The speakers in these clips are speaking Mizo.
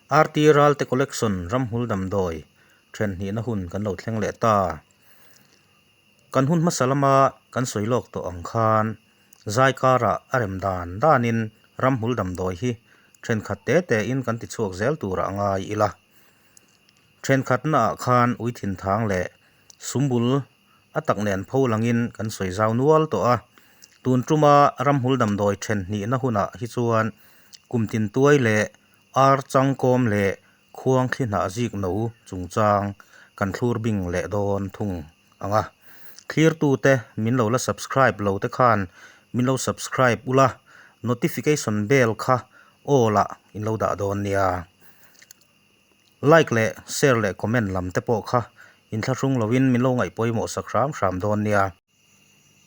RT Ralte Collection Ramhmul Damdawi then hnihna hun kan lo thleng leh ta. Kan hun hmasa lama kan sawi lawk tawh ang khan zai karah a rem dan danin ramhmul damdawi hi thenkhat te tein kan ti chhuak zel turah a ngai ila. Thenkhatnaah khan uithinthang leh sumbul a tak nen pho langin kan sawi zau nual tawh a, tun tuma ramhmul damdawi then hnihna hunah hi chuan kum tin tuai leh ar changkawm leh khuang thli hnah zik no chungchang kan thlur bing leh dawn thung ang a. Thlirtute min lo la subscribe lo te khan min lo subscribe ula, notification bell kha all ah in lo dah dawn nia. Like leh share leh comment lam te pawh kha inthlahrung lovin min lo ngaih pawimawh sak hram hram dawn nia.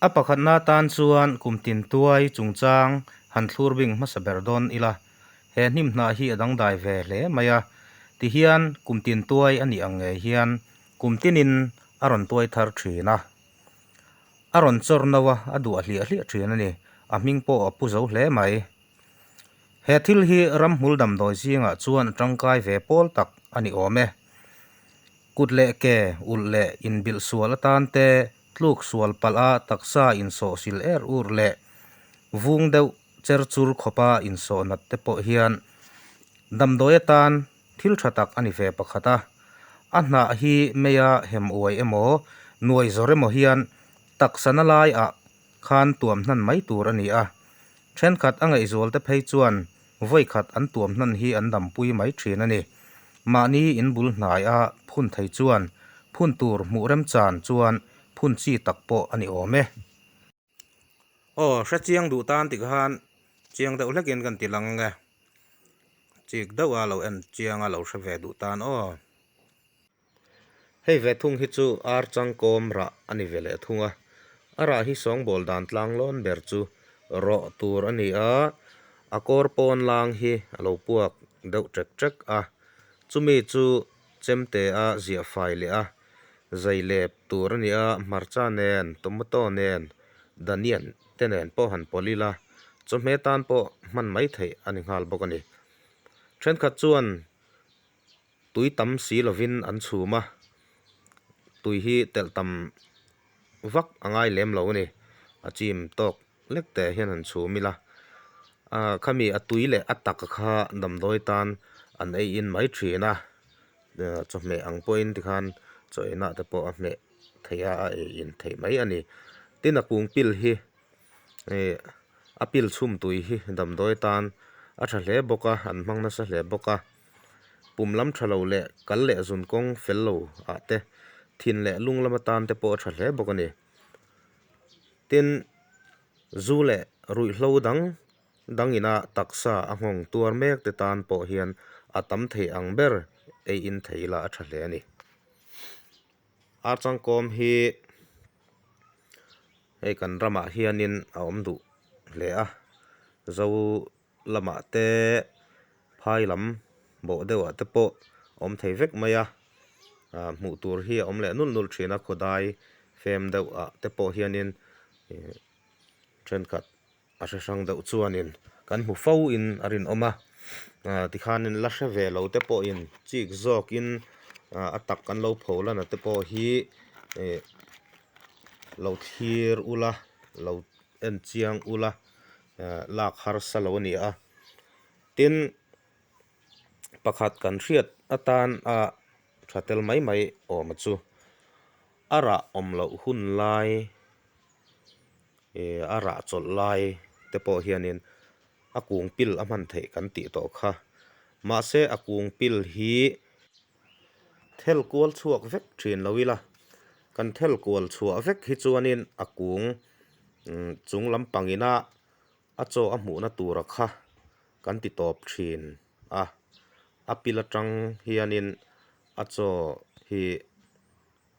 A pakhatna tan chuan kum tin tuai chungchang han thlur bing hmasa ber dawn ila, he hnim hnah hi a dangdai ve hle mai a, tihian kum tin tuai a nih ang ngei hian kum tinin a rawn tuai thar thin a, a rawn chawr no a, a duah hliah hliah thin a ni, a hming pawh a pu zo hle mai. He thil hi ramhmul damdawi zingah chuan a tangkai ve pawl tak a ni awm e. Kut leh ke, ulh leh inbilh sual atan te, tluk sual palh a taksa insawhsil er ur leh vung deuh cher chur khawpa insawh nat te pawh hian damdawi atan thil tha tak a ni ve pakhat a. A hnah hi meia hem uai emaw, nuai zawr emaw hian taksa na laiah khan tuam hnan mai tur a ni a. Thenkhat a ngaihzual te phei chuan vawi khat an tuam hnan hi an dampui mai thin a ni. Mahni in bul hnai a phun thei chuan phun tur hmuh remchan chuan phun chi tak pawh a ni awm e. Aw, hre chiang duh tan ti khan chiang deuh hlekin kan ti lang ang e. Chik deuh a lo en chiang a lo hre ve duh tan aw. Hei ve thung hi chu ar changkawm rah a ni ve leh thung a, a rah hi sawngbawl dan tlang lawn ber chu rawh tur a ni a, a kawr pawn lang hi a lo puak deuh ṭek ṭek a, chumi chu chemte a ziah fai leh a, zai lep tur a ni a, hmarcha nen, tomato nen, danian te nen pawh han pawlh ila, chawhmeh tan pawh hman mai theih a ni nghal bawk a ni. Thenkhat chuan. Tui tam si lovin an chhum a, tui hi telh tam vak a ngai lem lo a ni. A chim tawk lek te hian han chhum ila, ah khami a tui leh a tak kha damdawi tan an ei in mai thin a, chawhmeh ang pawhin tikhan chaw inah te pawh a hmeh theih a, a ei in theih mai a ni. Tin a kung pil hi. Ih a pil chhum tui hi damdawi tan a tha hle bawk a an hmang nasa hle bawk a pum lam tha lo leh kal leh zun kawng fel lo ah te thin leh lung lama tan te pawh a tha hle bawk a ni tin zu leh ruihhlo dang dang ina taksa a nghawng tuar mek te tan pawh hian a tam thei ang ber ei in thei ila a tha hle a ni ar changkawm hi. Hei kan ramah hianin a awm duh hle a, zo lamah te phai lam bawh deuhah te pawh a awm thei vek mai a, ah hmuh tur hi a awm leh nulh nulh thin a khawdai fem deuh ah te pawh hianin ih thenkhat A hre hrang deuh chuanin kan hmu fo in a rinawm a, ah tikhanin la hre ve lo te pawhin chik zawkin ah a tak kan lo pho lana te pawh hi ih lo thlir ula lo en chiang ula ah lak harsa lo a ni a, tin pakhat kan hriat atan a tha tel mai mai awm chu a rah awm loh hun lai. Ih a rah chawlh lai te pawh hianin a kung pil a hman theih kan tih tawh kha. Mahse a kung pil hi thel kual chhuak vek thin lo ila, kan thel kual chhuah vek hi chuanin a kung chung lampang ina a chaw a hmuhna tura kha kan ti tawp thin a. A pil atang hianin a chaw hi.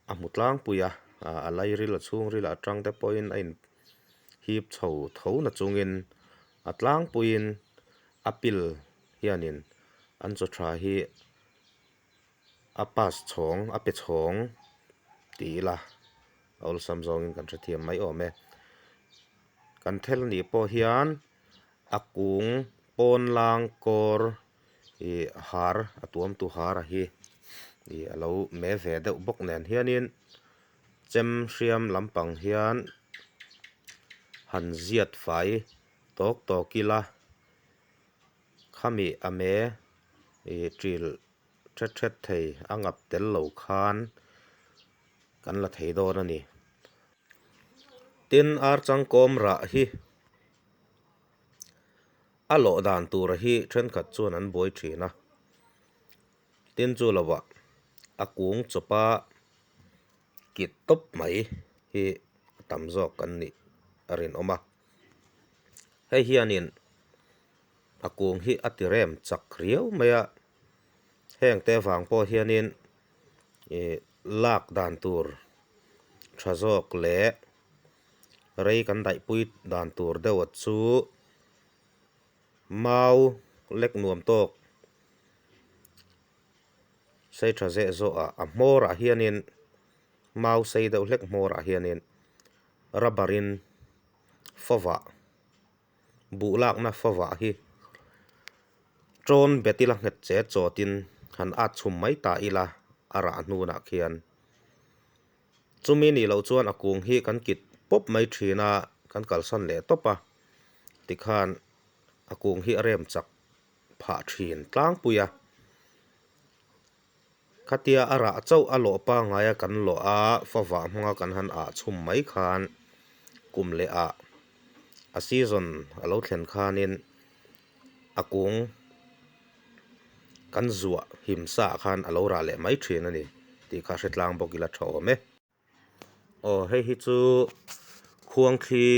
A hmu tlangpui a, a lairil a chhungril ah atang te pawhin a in hip chho tho na chungin a tlangpuiin a pil hianin an chaw tha hi a pass chhawng a pe chhawng tih ila a awlsam zawngin kan hrethiam mai awm e. Kan thel nih pawh hian a kung pawn lang kawr. Ih har a tuamtu har a hi ih a lo me ve deuh bawk nen hianin chem hriam lampang hian han ziat fai tawk tawk ila khami a me ih ṭil thet thet thei a ngap tel lo khan kan la thei dawn a ni. Tin, ar changkawm rah hi a lawh dan tura hi thenkhat chuan an buai thin a. Tin chu lovah a kung chawpa kit tawp mai hi a tam zawk an nih a rinawm a. Hei hianin a kung hi a ti rem chak riau mai a, heng te vang pawh hianin ih lak dan tur tha zawk leh rei kan daihpui dan tur deuh chu mau lek nuam tawk sei tha zeh zawh ah a hmawr ah hianin mau sei deuh hlek hmawr ah hianin rubber in fawvah Buh lakna favah hi tawn bet ila nghet che chawtin han at chhum mai ta ila a rah hnunah khian. Chumi nih loh chuan a kung hi kan kit pawp mai thin a, kan kalsan leh tawp a, tikhan a kung hi a rem chak phah thin tlangpui a. Khatia a rah chauh a lawh pangngaia kan lawh a, favah hmanga kan han ah chhum mai khan kum leh ah a season a lo thlen khanin a kung kan zuah him sa ah khan a lo rah leh mai thin a ni tih kha hre tlang bawk ila tha awm e. Aw hei hi chu khuangthli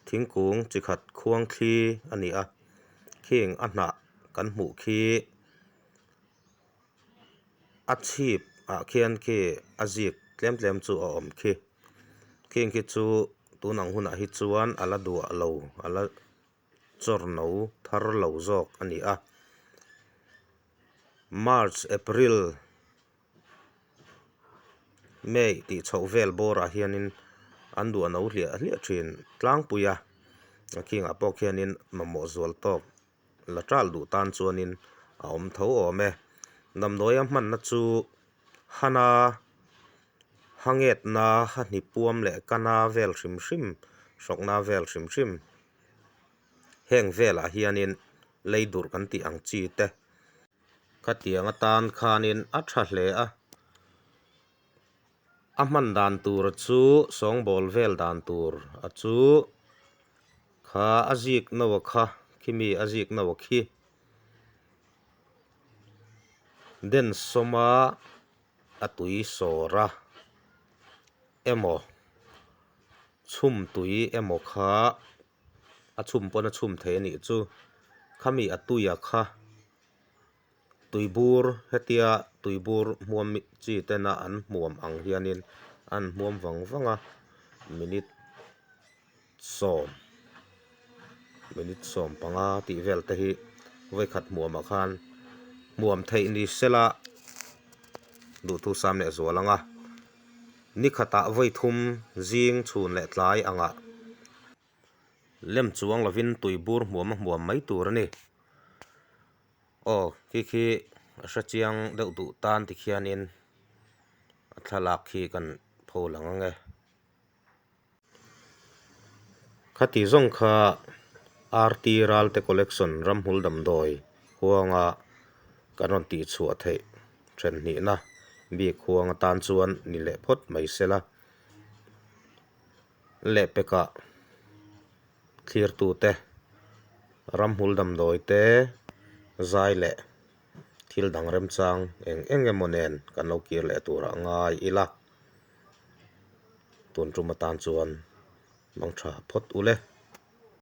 thingkung chi khat khuangthli a ni a khing a hnah kan hmuh khi a chhip ah khian khi a zik tlem tlem chu a awm khi khing khi chu tun ang hunah hi chuan a la duah lo a la chawr no thar lo zawk a ni a march april. May tih chhoh vel bawrah hianin an duah no hliah hliah thin tlangpui a, a khingah pawh khianin mamawh zual tawk la tal duh tan chuanin a awm tho awm e. Damdawi a hmanna chu hana hangetna hahni puam leh kana vel hrim hrim hrawkna vel hrim hrim heng velah hianin lei durh kan tih ang chi te. Khatiang atan khanin a tha hle a, a hman dan tur chu sawngbawl vel dan tur a chu kha a zik no a kha khimi a zik no a khi den sawma a tui sawr a emaw chhum tui emaw kha a chhum pawn a chhum thei a nih chu khami a tuia kha tuibur hetia tuibur hmuam chi tena an hmuam ang hianin an hmuam vang vang a minute sawm minute sawm panga tih vel te hi vawikhat hmuam ah khan hmuam theih ni sela duhthu sam leh zual ang a ni khatah vawi thum zing chhun leh tlai angah lem chuang lovin tui bur hmuam a hmuam mai tur a ni. Aw khi khi a hre chiang deuh duh tan tikhianin a thlalak khi kan pho lang ang e. Khati zawng kha RT Ralte Collection Ramhmul Damdawi huanga kan rawn tihchhuah theih then hnihna bik huang atan chuan ni leh phawt mai sela. Lehpekah thlirtute, ramhmul damdawi te, zai leh thil dang remchang eng eng emaw nen kan lo kir leh turah ngai ila. Tun tum atan chuan mang tha phawt ule.